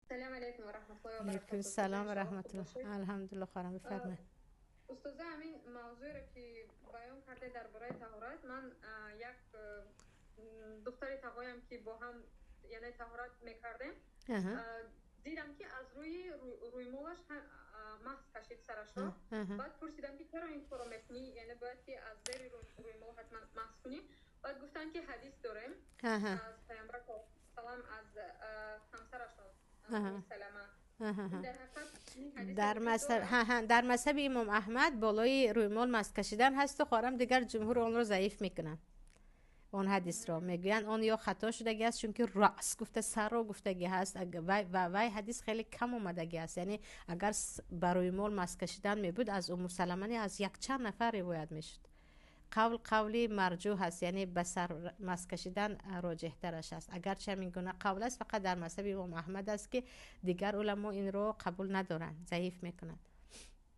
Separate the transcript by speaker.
Speaker 1: Салом алейкум ва раҳматуллоҳи ва
Speaker 2: Алейкум
Speaker 1: баракатуҳ.
Speaker 2: салом ва
Speaker 1: Иншоаллоҳ, хуб
Speaker 2: раҳматуллоҳ.
Speaker 1: бошед.
Speaker 2: Алҳамдулиллоҳ, хоҳарам, бифармоед.
Speaker 1: Устоза, ҳамин мавзӯеро, ки баён карде дар бораи таҳорат, ман як духтари тағоям, ки бо ҳам, яъне, таҳорат мекардем, дидам, ки аз рӯи рӯймолаш масҳ кашид сарашро. Баъд пурсидам, ки чаро ин корро мекунӣ, яъне бояд ки аз зери рӯймол ҳатман масҳ кунӣ. Баъд гуфтанд, ки ҳадис дорем аз Паёмбар салам, аз ҳамсарашон Салама.
Speaker 2: Дар мазҳаб, дар мазҳаби имом Аҳмад болои рӯймол масҳ кашидан ҳасту, хоҳарам, дигар ҷумҳур онро заиф мекунанд. Он ҳадисро мегӯянд, он ё хато шудагӣ аст, чунки раъс гуфта, сарро гуфтагӣ ҳаст ва вай ҳадис хеле кам омадагӣ аст. Яъне агар ба рӯймол масҳ кашидан мебуд, аз Умму Салама не, аз якчанд нафар ривоят мешуд. Қавл қавли марҷӯҳ ҳаст, яъне ба сар масҳ кашидан роҷеҳтараш аст. Агарчи ҳамин гуна қавл аст, фақат дар мазҳаби имом Аҳмад аст, ки дигар уламо инро қабул надоранд, заиф мекунанд.